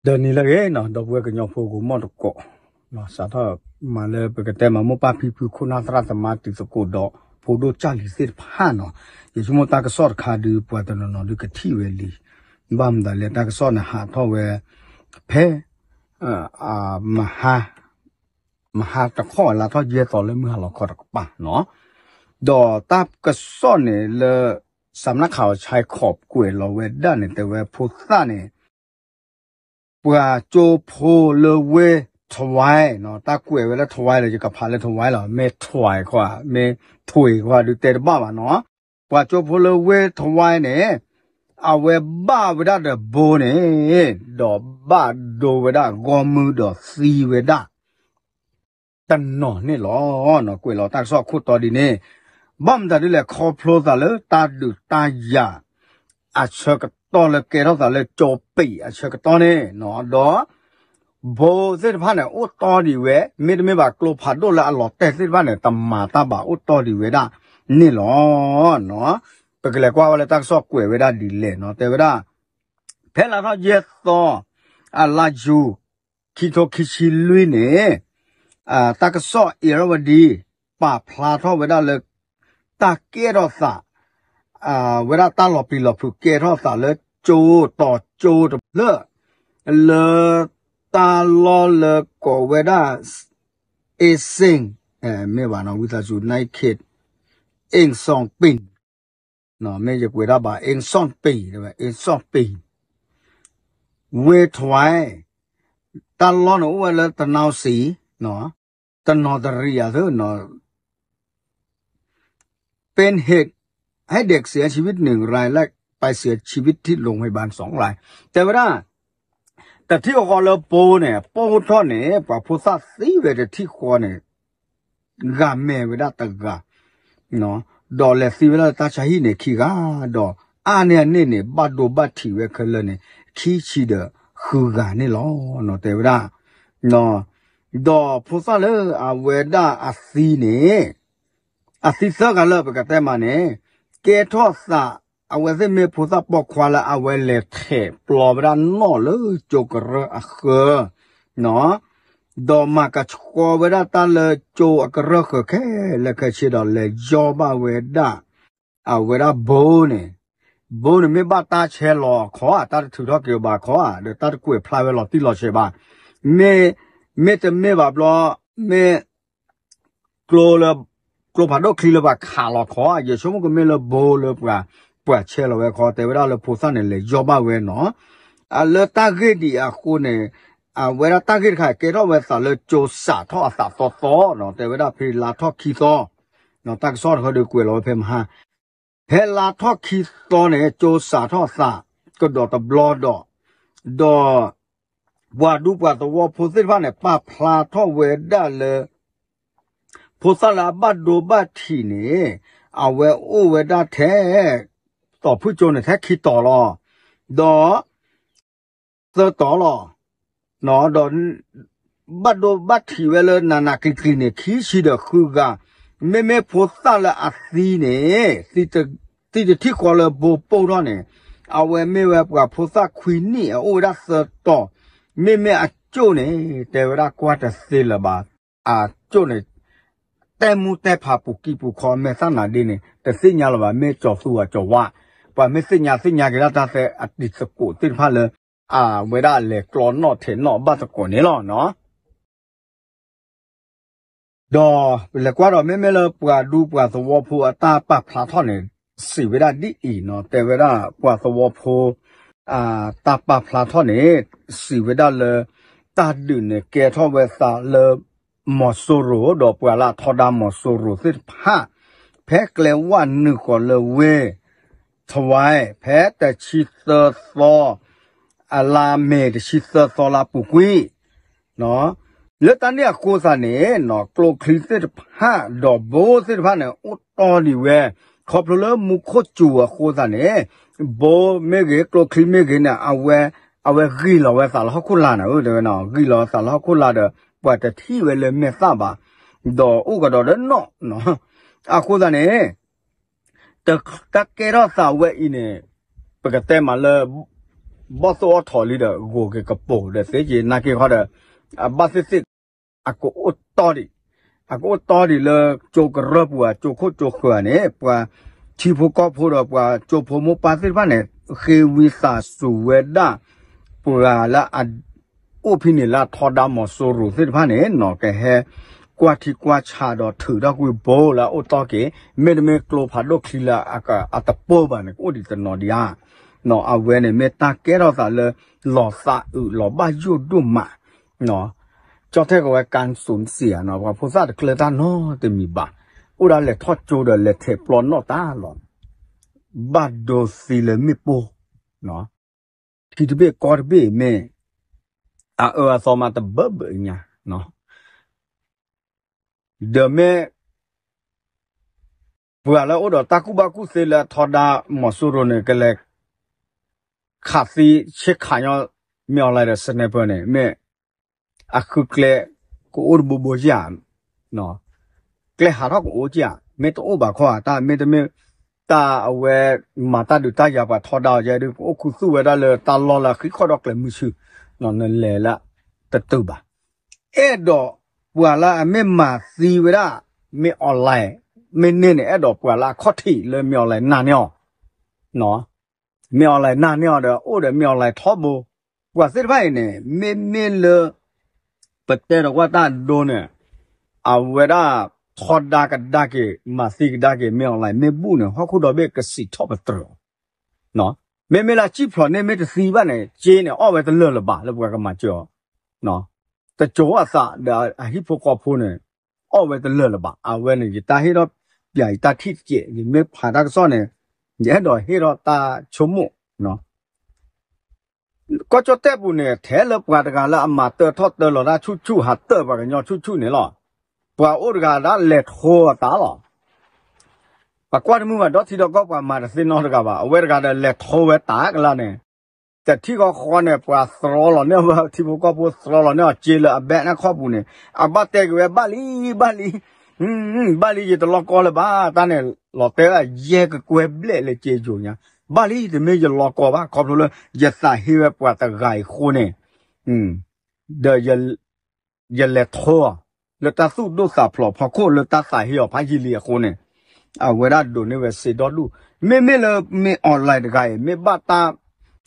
ဒီးနံၤလၢအဂ့ၤနီၤ ဒီပုၢ်ဝဲၢ်ကညီဖိကမီၢ်တကိး, စးထီၣ်မၤလၢပကတဲမၤမိၢ်ပၢ်ဖံဖုခိၣ်နၢ်သရၣ်သမါတံၤသကိးဒီးဖိဒိၣ်ကၢ်လံၤသ့ၣ်တဖၣ်နီၤ, ယဆိကမိၣ်တၢ်ကစီၣ်တခါဒုး ပှၤတနီၤနီၤဒုးကထံၣ်ဝဲလံ, ဘၣ်မတၤလဲၣ် တၢ်ကစီၣ်န့ၣ်ဟးထီၣ်ဝဲ ဖဲ မဟါ မဟါတခီၣ်လါထီၣ်ယဲၢ်သီလၢမုၢ်ဟါလီၤခီတကပၤနီၤ, ဒီးတၢ်ကစီၣ်န့ၣ်လၢ စးမနၣ်ခးအီၤဆဲခီးကွဲးလီၤဝဲဒၣ်န့ၣ် တဲဝဲဖိသၣ်န့ၣ် ပှၤကၠိဖိလၢဝ့ၢ်ထဝဲနီၤ, တၢ်ကွဲးဝဲလၢထဝဲလီၤ ယကဖးလၢထဝဲလီၤ, မ့ၢ်ထွဲခွါ မ့ၢ်ထွဲခွါဒုးတဲတဘၣ်ဘၣ်နီၤ, ပှၤကၠိဖိလၢဝ့ၢ်ထဝဲန့ၣ် အဝဲဘၣ်ဝဲဒၣ်ဒီးဘိန့ၣ် ဒီးဘၣ်ဒိဝဲဒၣ်ဂီၢ်မုၢ်ဒီးသံဝဲဒၣ် တနီၤန့ၣ်လီၤ. ကွဲးလီၤတၢ်ကစီၣ်အခိၣ်တီဒ်န့ၣ်, ဘၣ်မတၤဒ်လဲၣ် ခီဖျိသးလၢတၢ်ဒုးတၢ်ယၤ အဆၢကတီၢ်လၢကဲထီၣ်သးလၢကၠိပံာ်အဆၢကတီၢ်န့ၣ်နီၤ, ဒီး ဘိသ့ၣ်တဖၣ်န့ၣ် အိၣ်တီၢ်ဒံးဝဲ မ့တမ့ၢ်ဘၣ်ကျိဖးဒိၣ်လၢအလီၤတဲာ်သ့ၣ်တဖၣ်န့ၣ် တမၤတၢ်ဘၣ်အိၣ်တီၢ်ဒံးဝဲဒၣ်န့ၣ်လီၤ. ပကလဲၤကွၢ်ဝဲလၢတၢ်ကစီၣ်ကွဲးဝဲဒၣ်ဒ်လဲၣ်နီၤ, တဲဝဲဒၣ် ဖဲလါထီၣ်ယဲၢ်သီ အလါယူၤ ခံကထိခံဆံလွံၢ်န့ၣ် တၢ်ကစီၣ်အံၤရဝဒံ ပာ်ဖျါထီၣ်ဝဲဒၣ်လၢ တၢ်ကဲထီၣ်သး ဝဲဒၣ်တၢ်လီၤပျံၤလီၤဖုးကဲထီၣ်သးလၢကၠိတီၤကၠိတဖျၢၣ် လၢတၢ်လီၢ်လၢကိးဝဲဒၣ် အ့စ့ၣ် မ့ၢ်ဘၣ်နီၤ ဝံသးစူၤ နံၣ်ခ့ အ့ၣ်စီၣ်ပ့ၣ် မ့ၢ်ယကွဲးတၢ်ဘၣ် အ့ၣ်စီၣ်ပ့ၣ် အ့ၣ်စီၣ်ပ့ၣ် ဝ့ၢ်ထွဲ တၢ်လီၢ်န့ၣ်အိၣ်ဝဲလၢတနီသံ တနီသရံၣ်အသၢ เป็นเหตุให้เด็กเสียชีวิตหนึ่งรายและไปเสียชีวิตที่โรงพยาบาลสองราย တဲဝဲဒၣ် တထံၣ်ဃီလၢဘိန့ၣ် ပိၢ်ထီၣ်န့ၣ် ပှၤဖိသၣ်သံဝဲတထံၣ်ဃီန့ၣ် ဂၤမဲာ်ဝဲဒၣ်တဂၤ ဒီးလဲၤသံဝဲဒၣ်လၢတၢ်ဆါဟံၣ်န့ၣ်ခံဂၤ ဒီးအါန့ၢ်အန့ၣ်န့ၣ် ဘၣ်ဒိဘၣ်ထံးဝဲခဲလၢာ်န့ၣ် ခံဆံဒီးဃုဂၤန့ၣ်လီၤ တဲဝဲဒၣ် ဒီးဖိသၣ်လၢအဝဲဒၣ်အသံန့ၣ် အသံသၢဂၤလၢပကတဲမးန့ၣ် ကဲထီၣ်သး အဝဲသ့ၣ်မ့ၢ်ဖိသၣ်ပိာ်ခွါလၢအဝဲလဲၤထဲးပျီဝဲဒၣ်နီၣ်လၢ ကၠိကရၢၢ်အဃၢၤ ဒီးမၤကဆှီဝဲဒၣ်တၢ်လၢကၠိအကရၢၢ်ဃၢၤခဲလၢာ်ခဲဆ့ဒီး လဲၤယီၢ်ဘၣ်ဝဲဒၣ် အဝဲဒၣ်ဘိန့ၣ် ဘိန့ၣ်မ့ၢ်ဘၣ်တၢ်ဆဲးလီၤခီဧါ တၢ်တထုးထီၣ်က့ၤဘၣ်ခီဧါ ဒီးတၢ်တကွဲးဖျါဝဲလီၤတံၢ်လီၤဆဲးဘၣ် မ့ၢ် မ့တမ့ၢ်ဘၣ်ဘျီ မ့ၢ် ကျိလၢ ကျိဖးဒိၣ်ချံလၢပှၤခးလီၤခီဧါ ယဆိကမိၣ်ကမ့ၢ်လၢဘိလၢပှၤ ပှၤဆဲးလီၤဝဲခီ တဲဝဲဒၣ်လၢဖိသၣ်န့ၣ် လဲၤယီၢ်ဘၣ်ဝဲနီၤ လၢတၢ်ဂ့ၢ်ဒ်အံၤအဃိန့ၣ် အဝဲဒၣ်တၢ်ဂ့ၢ်တခါ ကဲထီၣ်ဝဲသးလၢကၠိစးထီၣ်အသးသီသီနီၤ တဲဝဲဒၣ်ဖဲလါထီၣ်ခံသီ တၢ်ကစီၣ်တခီဒုးကွဲးလီၤဝဲဖဲမဟါ ဖဲလါထီၣ်ခံသီန့ၣ် ကၠိစးထီၣ်အသး ကဒီးတဘျီဒီး ဒီး ပှၤဒူပှၤသဝီဖိသ့ၣ်တဖၣ်န့ၣ် ပာ်ဖျါထီၣ်ဝဲဒၣ်လၢ ဖိသၣ်လၢအဘၣ်ဒိဘၣ်ထံးန့ၣ် အဝဲအိၣ်ဝဲဒၣ်ထဲ တီၤဖုၣ်ကၠိန့ၣ် ထဲခံတီၤလီၤ. ဒီး သၢတီၤလီၤ. ဒီး ဘၣ်ဒိဘၣ်ထံးဝဲလၢနးနးကျံၤကျံၤန့ၣ် ခံဆံဒီးဃုဂၤ, မ့မ့ၢ်ဖိသၣ်လၢအသံန့ၣ် သံတထံၣ်ဃီလၢဘိပိၢ်ထီၣ်န့ၣ်, အဝဲမ့ၢ်ဝဲပှၤဖိသၣ်ခွံနံၣ် အအိၣ်ဝဲဒၣ်သၢတီၤ, မ့မ့ၢ်အကၠိၣ်န့ၣ် တဲဝဲဒၣ်ကွၢ်တသ့လၢၤဘၣ်, အကၠိၣ်န့ၣ် တဲမူတဲဖးပူၤကံၢ်ပူၤခီ မဲာ်သၣ်နၤဒ့န့ၣ် တသ့ၣ်ညါလၢၤဘၣ်, မ့ၢ်ကၠီၤသူအကၠီၤဝါ, ပှၤမ့ၢ်သ့ၣ်ညါသ့ၣ်ညါက့ၤဒၣ်တၢ်သဲအတံၤသကိးသ့ၣ်တဖၣ်လၢ အဝဲဒၣ်လဲၤကျီနီၣ်ထဲးနီၣ်ဘၣ်သကိးန့ၣ်လီၤ. ဒီးလဲၤကွၢ်ဒီး မ့မ့ၢ်လၢပှၤဒူပှၤသဝီဖိအတၢ်ပာ်ဖျါထီၣ်န့ၣ် စံးဝဲဒၣ်ဒ်အံၤနီၤ, တဲဝဲဒၣ်ပှၤသဝီဖိ တၢ်ပာ်ဖျါထီၣ်န့ၣ် စံးဝဲဒၣ်လၢ တၢ်ဒုးန့ၣ်ကဲထီၣ်ဝဲသးလၢ မီၤစိရိၤ ဒီးပှၤလၢအထီဒါမီၤစိရိၤသ့ၣ်တဖၣ် ဖဲကျဲဝၣ်နုာ်ဃီၤလၢဝ့ၢ် ထဝဲ ဖဲတဆံသၢသီ အလါမ့ၤ တဆံသၢသီလါပူၤကွံာ် လၢတၢ်န့ၣ်အဃိသတးန့ၣ် ကျိချံသ့ၣ်တဖၣ် ဒီးဘိသ့ၣ်တဖၣ်န့ၣ် အိၣ်တီၢ်ဒံးဝဲ, ခီဖျိလၢမူခိၣ်စူၤအဃိသတးန့ၣ် ဘိမ့ၢ်ဂ့ၤ ကျိချံမ့ၢ်ဂ့ၤန့ၣ် အဝဲ အဝဲဂံၢ်လီၤဝဲသးလၢဟီၣ်ခိၣ်လာ်န့ၣ် တဲဝဲနီၤ, ဂံၢ်လီၤဝဲသးလၢဟီၣ်ခိၣ်လာ်ဒီး ပှၤတထံၣ်ဝဲလၢမဲာ်သၣ်ဘၣ်, ဒီးအိၣ်ကဒီးဒီးနီၣ်, အဃိသတးန့ၣ် တၢ်ကဲထီၣ်သးဝဲအံၤန့ၣ် ပကတဲမးလၢ ဘီၣ်သိၣ်အီၣ်ထိးလံဒီး ဂိၤက့ၤကပိာ်ဒီးသ့က့ၤ နာ်က့ၤဃီဒီး အဘၣ်သ့ၣ်သ့ၣ် အကအိၣ်တီၢ်ဒံး, အကအိၣ်တီၢ်ဒံးလၢကၠိကရၢၢ်ပူၤ အကၠိခိၣ်ကၠိဃၢၤန့ၣ် ပှၤထံဖိကီၢ်ဖိဒီးပှၤကၠိဖိမိၢ်ပၢ်သ့ၣ်တဖၣ်န့ၣ် ဃ့ဝံသးစူၤဝဲဒၣ် ပှၤလၢအ အိၣ်ဖဲန့ၣ်လၢအထီဒါမီၤစိရိၤသ့ၣ်တဖၣ်န့ၣ်နီၤ ကဟဲကွၢ်ထံကွၢ်ဆးဒီးထုးထီၣ်ကွံာ်ဘိလၢအအိၣ်တီၢ်က့ၤ မ့တမ့ၢ်ကျိဖးဒိၣ်ချံလၢအတပၢၢ်ဘၣ်န့ၣ် ကအိၣ်ဒံးတနီၤဒံးဧါ. အဝဲန့ၣ်မ့ၢ်တၢ်ကဲထီၣ်သးလၢ လီၤသးအုးလီၤဘၣ်ယိၣ်ဒိၣ်မး ကၠီၣ်ထဲၣ်ကဝဲကၣ်စိၤစံးဧါနီၤ ပှၤဖိသၣ်တကျၢၤတၢ်နီတမံၤဘၣ်. အိၣ်ဒၣ်လဲၤထီၣ်ကၠိဒီးလဲၤထဲးပျီနီၣ်တၢ်လီၤ. ဘၣ်ဒိသံလၢမ့ၣ်ပိၢ် ထံတဘ့ၣ်ကီၢ်တဘ့ၣ်မ့ၢ် အအၢအသီမးတဘၢဘၢညါ ဒီးမ့ၢ် ပှၤလၢအိၣ်ဒီးတၢ်ကူၣ်ဘၣ်ကူၣ်သ့လၢအထီဒါမီၤစိရိၤန့ၣ် ကလဲၤ ခးသံဆ့ခးညီ မ့ၢ်အီၤလဲဒီး sniper န့ၣ် မ့ၢ် အဃုကျဲ ကအိၣ်တဘိဘိဧါ ကျဲဟးထီၣ်ကအိၣ်ဧါ မ့ၢ်တအိၣ်ဘၣ်ခီဧါ တၢ်မ့တမ့ၢ် တၢ်အဝဲ မၤတၢ်ဒုးတၢ်ယၤပှၤထီဒါအီၤယဲဒုး ကအိၣ်ခူသူၣ်ဝဲဒၣ်လၢတၢ်လီၢ်လၢအဃံးခီၣ်ဒီးကျဲမုၢ်ဆူၣ် နလဲၤလၢ တတုၤဘၣ်. အဲၣ်ဒိးပှၤလၢအမ့ၢ်မၤသံဝဲဒၣ် မ့ၢ်အီၤလဲ မ့ၢ်န့ၢ်န့ၣ် အဲၣ်ဒိးပှၤလၢအခီၣ်ထံးလၢမ့ၢ်အီၤလဲနာ်န့ၢ်အီၤ မ့ၢ်အီၤလဲနာ်န့ၢ်အီၤဒီး အိၣ်ဒီးမ့ၢ်အီၤလဲထီဘိ ပှၤသ့ၣ်တဖၣ်အံၤန့ၣ် မ့မ့ၢ်လၢ ပတဲဒီးကွၢ်တၢ်ဒိန့ၣ် အဝဲဒၣ်ထီဒါကဒါက့ၤ မၤသံကဒါက့ၤ မ့ၢ်အီၤလဲမ့ၢ်ဘူၣ်န့ၣ် ဟီၣ်ခိၣ်ဒီဘ့ၣ်ကစံးထီၣ်ပတြၢၤအီၤ မ့မ့ၢ်လၢအစံၣ်ဖျိးန့ၢ်မ့ၢ်တသံဘၣ်န့ၣ် က့န့ၣ် အီၣ်ဝဲတလၢာ်လၢၤဘၣ်လၢပှၤကမၤစၢၤအီၤ တစိၤအသးဒီးအဟံၣ်ဖိဃီဖိန့ၣ် အီၣ်ဝဲတလၢာ်လၢၤဘၣ်. အဝဲန့ၣ် ယတၢ်ဟ့ၣ်ထီၣ်ပၠး ယတၢ်ထံၣ်တကဲး ယမ့ၢ်ဖးတၢ်ကစီၣ်န့ၣ် ယအဲၣ်ဒိးဟ့ၣ်ထီၣ်တၢ်ဆိကမိၣ် ကီၢ်ကၠီၣ်တဲၣ်ပူၤန့ၣ် ထဲလၢပှၤတဂၤလၢအမၤတၢထီၣ်တၢလီၤတၢ်ဆူၣ်ဆူၣ် ဟးတၢပှၤကညီဆူၣ်ဆူၣ်န့ၣ်လီၤ. ပှၤအိၣ်တဂၤဒၣ်လဲၤထိအသးလီၤ. ပကွၢ်တမုာ်ဘၣ် ဒီထံဒီကီၢ်ပှၤမၤတသ့နီတဂၤဘၣ်. အဝဲတဂၤဒီးလဲၤထိဝဲတၢ်ကလါန့ၣ် တထံၣ်ဃီဃီန့ၣ် ပှၤသြီလီၤန့ၢ်ဝဲ ထံဖိကီၢ်ဖိသြီလီၤန့ၢ်အီၤ က့လၢအဘဲနၢ်ခီပူၤန့ၣ် အဘၣ်တဲက့ၤဝဲ ဘၣ်လံ ဘၣ်လံ ဘၣ်လံ ယတလီၢ်ကီလၢၤဘၣ် တၢ်န့ၣ် လီၤတဲဝဲယဲၢ်ကကွဲၢ်ဘျဲၣ်လၢက့ယိာ်ညါ ဘၣ်လံ တမ့ၢ်ယလီၢ်ကီဘၣ် ခီဖျိလၢယသးဟ့ဝဲပှၤတဂၤအံၤအဃိန့ၣ် ဒီး ယလဲၤထိအီၤ လၢတၢ်သူၣ်ဒိၣ်သးဖျိးဖီခိၣ်လၢတၢ်သးဟ့အီၤဖးယံာ်လံအဃိန့ၣ် အဝဲဒၣ်ဒိးန့ၢ်ဝဲစ့ဒီဒူၣ် မ့မ့ၢ်လၢမ့ၢ်အီၤလဲတဂၤအံၤ မ့ၢ်ဘၣ်တၢ်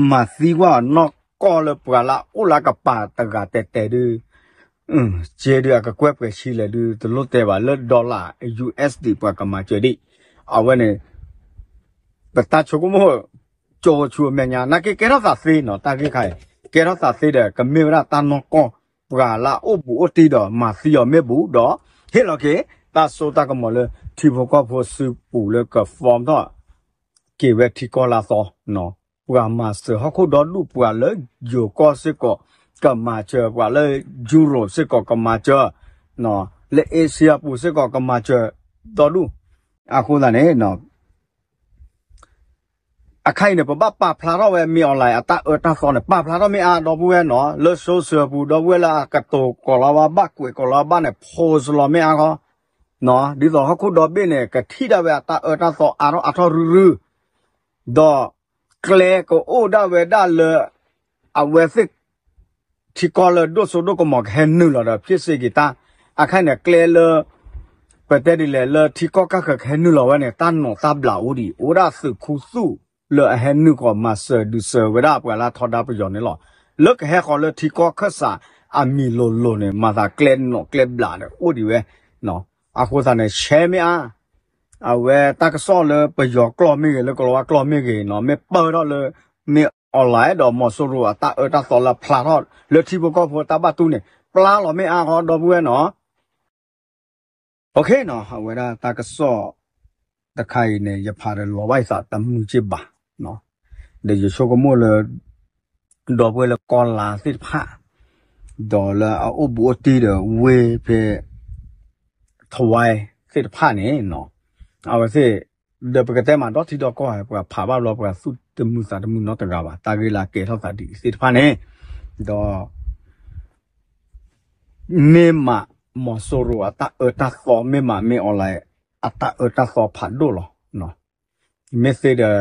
မၤသံကွၢ်အီၤနီၢ်ကီၢ်လၢပှၤလၢအအိၣ်လၢအကပၤတဂၤတဲာ်တဲာ်ဒုး ကဲဒုးအကကွဲၢ်ပှဲၤဆံလဲၣ်ဒုး တလိၣ်တဲဘၣ်လၢ dollar U S D ပှၤကမၤစၢၤဒံး အဝဲန့ၣ် ပတၢ်ဆိကမိၣ် ကၠိဆူအမဲာ်ညါ နာ်က့ကဲထီၣ်သးသ့နီၤ တၢ်ဂ့ၢ်ခါအံၤ ကဲထီၣ်သးသ့ဒီး ကမ့ၢ်ဝဲဒၣ်တၢ်နီၢ်ကီၢ် ပှၤလၢအအိၣ်ဘူးအိၣ်တံၢ်ဒီးမၤသံအီၤမ့ၢ်ဘူးဒီး ဟ့ၣ်လီၤက့ၤ တၢ်စိတၢ်ကမီၤလၢထံဖိကီၢ်ဖိစုပူၤလၢက form ထီၣ် က့ၤဝဲထံကီၢ်လၢအသီ ပှၤမၤစၢၤဟီၣ်ခိၣ်ဒီဒူၣ် ပှၤလၢယိၤကီၢ်စ့ၢ်ကီး ကမၤစၢၤ ပှၤလၢ Europe စ့ၢ်ကီးကမၤစၢၤ လၢ Asia ပူၤစ့ၢ်ကီးကမၤစၢၤ ဒီဒူၣ် အဃိသတးန့ၣ် အခါအံၤန့ၣ် ပဘၣ်ပာ်ဖျါထီၣ်ဝဲ မ့ၢ်အီၤလဲ အတၢ်အၢတၢ်သီန့ၣ် ပာ်ဖျါထီၣ်မ့ၢ်အါ ဒီပုၢ်ဝဲၢ်နီၤ လၢ social ပူၤ ဒီပုၢ်ဝဲၢ်လၢအကတိၤကိးလီၤဝဲဘၣ် ကွဲးကိးလီၤဝဲဘၣ်န့ၣ် post လီၤမ့ၢ်အါဃီ ဒ်သိးဟီၣ်ခိၣ်ဒီဘ့ၣ်န့ၣ် ကထံၣ်ဒၣ်ဝဲအတၢ်အၢတၢ်သီအါထီၣ်အါထီၣ်ရုၢ်ရုၢ် ဒီးကျဲကအိၣ်ဒၣ်ဝဲဒၣ်လၢ အဝဲသ့ၣ် ထံကီၢ်လၢဒိၣ်စိဒိၣ်ကမီၤကဟဲနုာ်လီၤဒီး ဖျ့ၣ်စ့က့ၤတၢ် အခါန့ၣ် ကျဲလၢ ပတဲဒ်လဲၣ်လၢထံကီၢ်ကၢ်ဃၢၤကဟဲနုာ်လီၤဝဲန့ၣ် တၢ်နီၣ်တၢ်ဘျးအိၣ်ဒံး အိၣ်ဒၣ်သုးခူသူၣ်လၢအဟဲနုာ်ကီးမၤစၢၤဒုးစၢၤဝဲဒၣ်ပှၤလၢအထီဒါပယီၤန့ၣ်လီၤ. လၢကဟဲဃီၤလၢထံကီၢ်ခၢၣ်စးအမံၤလိၤလိၤန့ၣ် မၤသးကျဲနီၣ်ကျဲဘျးန့ၣ် အိၣ်ဒံးဝဲ အဃိသတးန့ၣ် ရှဲမ့ၢ်အါ အဝဲတၢ်ကစီၣ်လၢပယီၤကျိာ်မ့ၢ်ဂ့ၤ လၢကလီၤဝါကျိာ်မ့ၢ်ဂ့ၤနီၤ မ့ၢ်ပၢၢ်ထီၣ်လၢ မ့ၢ်အီၤလဲဒီးမီၤစိရိၤအတၢ်အၢတၢ်သီလၢဖျါထီၣ်လၢထံဖိကီၢ်ဖိတၢ်ဘၣ်တူၢ်န့ၣ် ပျၢ်လီၤမ့ၢ်အါဃီ ဒီပုၢ်ဝဲၢ်နီၤ အဝဲဒၣ်တၢ်ကစီၣ်တခါအံၤန့ၣ် ယဖးဒီးလီၤဘၣ်ယသးတမုာ်က့ၢ်ဘၣ် ဒီးယဆိကမိၣ်လၢ ဒီပုၢ်ဝဲၢ်လၢကီၢ်လါသ့ၣ်တဖၣ် ဒီးလၢအအိၣ်ဘူးအိၣ်တံၢ်ဒီးဝ့ၢ်ဖဲ ထဝဲသ့ၣ်တဖၣ်န့ၣ် အဝဲသ့ၣ် ဒီးပကတဲမးဒီထံဒီကီၢ် ပှၤဖးဘၣ်ဘျီ ပှၤသူၣ်တမုာ်သးတမုာ်နီတဂၤဘၣ် တၢ်ဂ့ၢ်လၢအကဲထီၣ်သးဒ်အံၤသ့ၣ်တဖၣ်န့ၣ် ဒီး မ့ၢ်မး မီၤစိရိၤအတၢ်အၢတၢ်သီ မ့ၢ်မး မ့ၢ်အီၤလဲ အတၢ်အၢတၢ်သီဖးဒိၣ်လီၤ. မ့ၢ်သ့ဒီး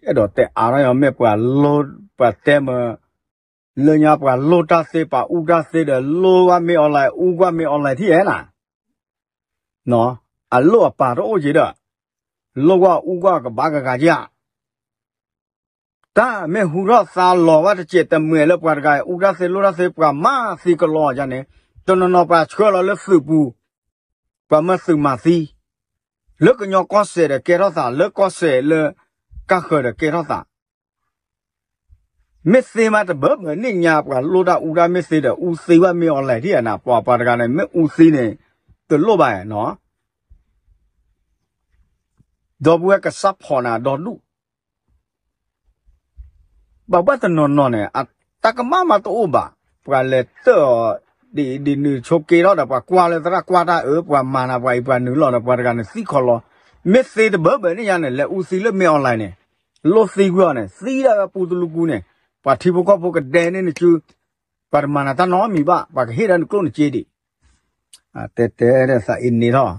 အဲၣ်ဒိးတဲအါထီၣ်ညီ မ့ၢ်ပှၤလိၣ် ပှၤတဲမၢ လၢညါပှၤလိၣ်တၢ်သ့ ပှၤအူတၢ်သ့ဒီး လိၣ်ဘၣ်မ့ၢ် online အူကွၢ်မ့ၢ် online ထံၣ်ဧါနၤ, အလိၣ်အပာ်တအိၣ်က့ၤဒီး လိၣ်ကွၢ်အူကွၢ်ကဘၣ်ကဂၤက့ၤဧါ. တၢ်မ့ၢ်ဟူထီၣ်သါလီၤဘၣ်တစဲးတမှဲာ်လၢပှၤတဂၤ အူတၢ်သ့လိၣ်တၢ်သ့ ပှၤမၤသံကလီကန့ၣ်, တနီၤနီၤပှၤဆှၢလီၤလၢသုးပူၤ, ပှၤမၢသုးမၤသံ, လၢကညီကီၢ်စဲၣ်ဒီးကဲထီၣ်သး, လၢကီၢ်စဲၣ်လၢကၢ်ဃၢၤဒီးကဲထီၣ်သး, မ့ၢ်သ့မးတဘၢဘၢန့ၣ်ညါ ပှၤလိၣ်တၢ်အူတၢ်မ့ၢ်သ့ဒီး အူသံဘၣ်မ့ၢ် online ထံၣ်ဧါနၤ, ပှၤပှၤတဂၤန့ၣ် မ့ၢ်အူသံန့ၣ် တလိၣ်ဘၣ်နီၤ. ဒီပုၢ်ဝဲၢ်ကစၢ်ဖီၣ်နၤဒီဒူၣ် ဘၣ်ဘၣ်တနီၤနီၤန့ၣ် တၢ်ကမၣ်မးတအိၣ်ဘၣ်, ပှၤလဲၤတၢၢ်အီၤ ဒ်အံၤဒ်နုၤဆိးက့ထီၣ်ဒီး ပှၤကွၢ်လၢသရၣ်ကွၢ်တၢ်အၢ ပှၤမၤနၤပှၤအံၤပှၤနုာ်လီၤဒီး ပှၤတဂၤန့ၣ်သံခီလီၤ, မ့ၢ်သ့တဘၢဘၢန့ၣ်ညါန့ၣ် လဲၤအူသံလၢမ့ၢ် online န့ၣ်, လိၣ်သံကွံာ်အီၤန့ၣ် သံဒၣ်ဝဲပူတလူကူန့ၣ်, ပှၤထံဖိကီၢ်ဖိကဒဲန့ၢ်နစု, ပှၤတမၤနၤတၢ်နီတမံၤဘၣ်, ပှၤကဟ့ၣ်ဒၣ်နကျိၣ်နစ့ဒံး တဲတဲဒၣ်သးအ့န့ၣ်ထီၣ်,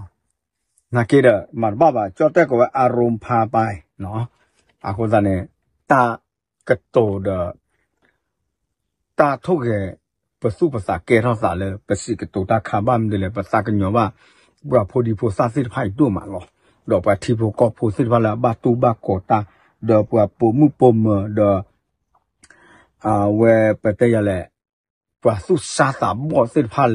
နာ်က့ဒီး မၤတဘၣ်ဘၣ် ကၠီၣ်တဲၣ်ကီးဝဲ အရူမ်ဖါပၢ်, အဃိသတးန့ၣ် တၢ်ကတိၤဒီး တၢ်ထိၣ်ဂဲၤ ပသူၣ်ပသးကဲထီၣ်သးလၢ ပစံးကတိၤတၢ်ခါဘၣ်မနုၤလဲၣ် ပသးကညီၤဘၣ် ပှၤဖိဒံဖိသၣ်သ့ၣ်တဖၣ်အံၤဒိၣ်မးလီၤ. ဒီးပှၤထံဖိကီၢ်ဖိသ့ၣ်တဖၣ်လၢအဘၣ်တူၢ်ဘၣ်ကီၤတၢ်, ဒီးပှၤပိာ်မုၣ်ပိာ်မၢၤဒီး အဝဲပတဲယၤလဲၣ်, ပှၤသူၣ်စၢ်သးဘီၣ်သ့ၣ်တဖၣ်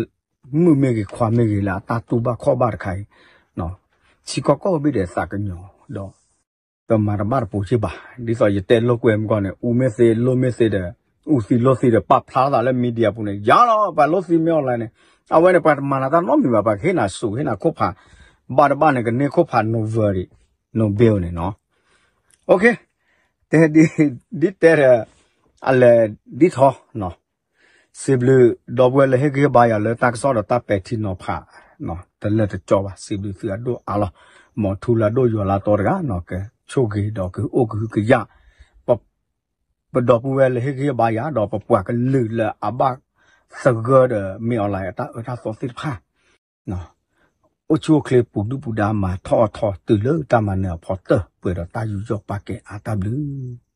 မုၣ်မ့ၢ်ဂ့ၤခွါမ့ၢ်ဂ့ၤ လၢအတၢ်တူၢ်ဘၣ်ခီၣ်ဘၣ်တခါအံၤ, ထံကီၢ်ကိးဘ့ၣ်ဒီးသးကညီၤဒီး ပမၤတဘၣ်တပိၤက့ဘၣ်. ဒ်သိးယတဲလိာ်ကွဲမုၢ်ကီၢ်န့ၣ် အူမ့ၢ်သ့လိၣ်မ့ၢ်သ့ဒီး အူသံလိၣ်သံဒီး ပာ်ဖျါထီၣ်သးလၢ media ပူၤန့ၣ် ယၤလီၤ ပှၤလိၣ်သံမ့ၢ် online န့ၣ်, အဝဲန့ၣ် ပှၤတမၤနၤတၢ်နီတမံၤဘၣ်, ပှၤကဟ့ၣ်နၤစူး ဟ့ၣ်နၤခိၣ်ဖး, ဘၣ်တဘၣ်န့ၣ် ကန့ၢ်ခိၣ်ဖး Nobel န့ၣ်, Nobel န့ၣ်နီၤ. တဲဒ်တဲဒီး အလဲၤဒ်ထီၣ်နီၤ. စံးဘျုး ဒီပုၢ်ဝဲၢ်လၢဟ့ၣ်ဂံၢ်ဟ့ၣ်ဘါယၤလၢတၢ်ကစီၣ်ဒီးတၢ်ပဲာ်ထံနီၤဖး တလၢာ်တကီဘၣ်, စံးဘျုးသုအဒိၣ်အါလီၤ. မ်ထူလၢအဒိၣ်ယွၤလၢအတီတဂၤနီၤ ကဆိၣ်ဂ့ၤဒီးကအိၣ်ကဟုကယာ် ပဒီပုၢ်ဝဲၢ်လၢဟ့ၣ်ဂံၢ်ဟ့ၣ်ဘါယၤ ဒီးပပှၤကလုာ်လၢအဘၣ်သဂၢၢ်ဒီးမ့ၢ် online အတၢ်အၢတၢ်သီသ့ၣ်တဖၣ် အိၣ်ဆူၣ်အိၣ်ချ့ပူၤဒုၣ်ပူၤဒါမၤထီၣ်အထီ တုၤလၢတၢ်မၤနၢၤအဖီတၢၢ် ပှဲၤဒီးတၢ်ယူးယီၣ်ပာ်ကဲအါတၢ်ဘျုး